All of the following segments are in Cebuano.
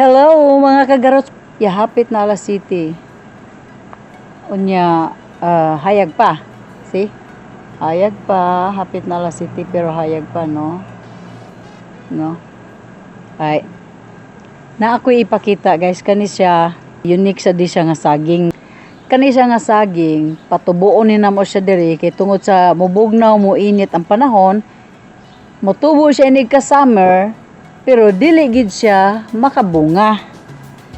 Hello, mga kagarot. Yahapit na alas 7. Unya, hayag pa. See? Hayag pa, hapit na alas 7 pero hayag pa, no? No? Ay. Na ako ipakita, guys, kani siya unique sa di siya nga saging. Kani siya nga saging, patubuon ni namo siya diri kay tungod sa mubugnaw, mo init ang panahon, motubo siya inig ka summer, pero dili gid siya makabunga.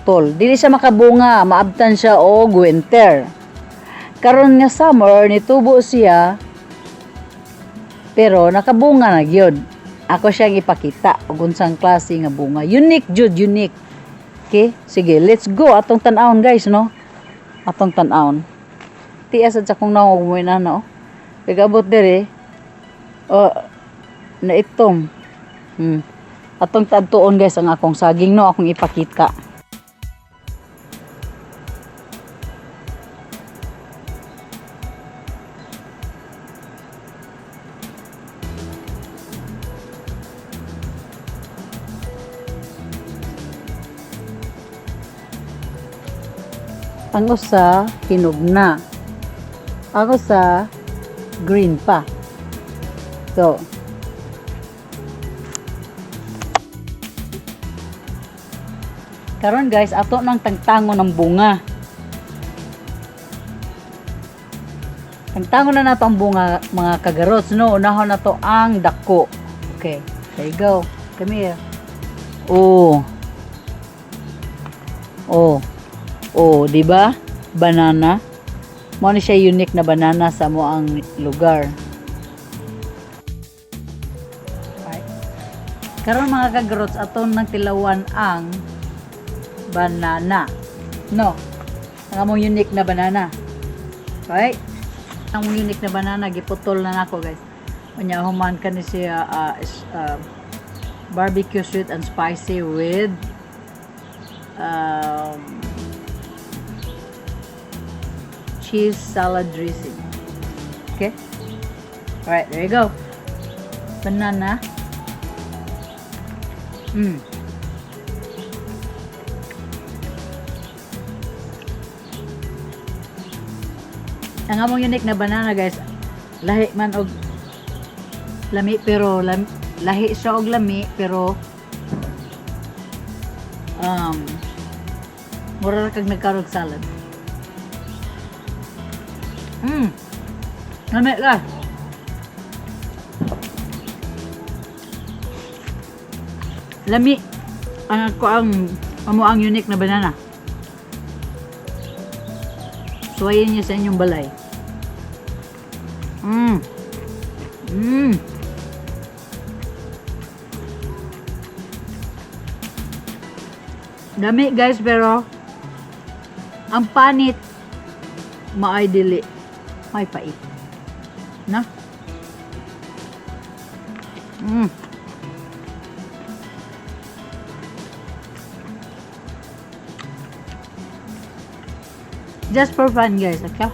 Tol, dili siya makabunga, maabtan siya og winter. Karon nga summer nitubo siya pero nakabunga na gyud. Ako siyang ipakita og unsang klase nga bunga. Unique jud, unique. Okay? Sige, let's go atong tan-awon, guys, no? Atong tan-awon. Tias sad sa kong nawong mo na, no. Kagabot diri. Oh, naitom. Atong tadtuon, guys, ang akong saging, no, akong ipakita. Ang usa hinog na. Ang usa green pa. So, karon, guys, ato nang tangtangon ng bunga. Tangtangon na nato ang bunga, mga kagarots, no. Unahon na to ang dako. Okay, there you go. Come here. Oh. Oh. Oh, di ba? Banana. Mao ni siya unique na banana sa mo ang lugar. Right. Karon, mga kagrots, aton nang tilawan ang banana. No. Ang among unique na banana. Right? Ang among unique na banana giputol na nako, guys. Unya human kani siya is barbecue sweet and spicy with cheese salad dressing. Okay? Alright, there you go. Banana. Ang among unique na banana, guys, lahi man og lami pero lahi siya og lami pero mura ra kag nagkarog salad. Lami ka. Lami. Ang ako ang amo ang unique na banana. Suwayin niyo sa inyong balay. Dami, guys, pero ang panit maay dili may pait. Na? Just for fun, guys, okay?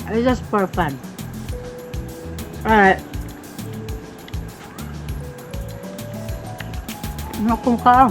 It's just for fun. Alright. Ano ka?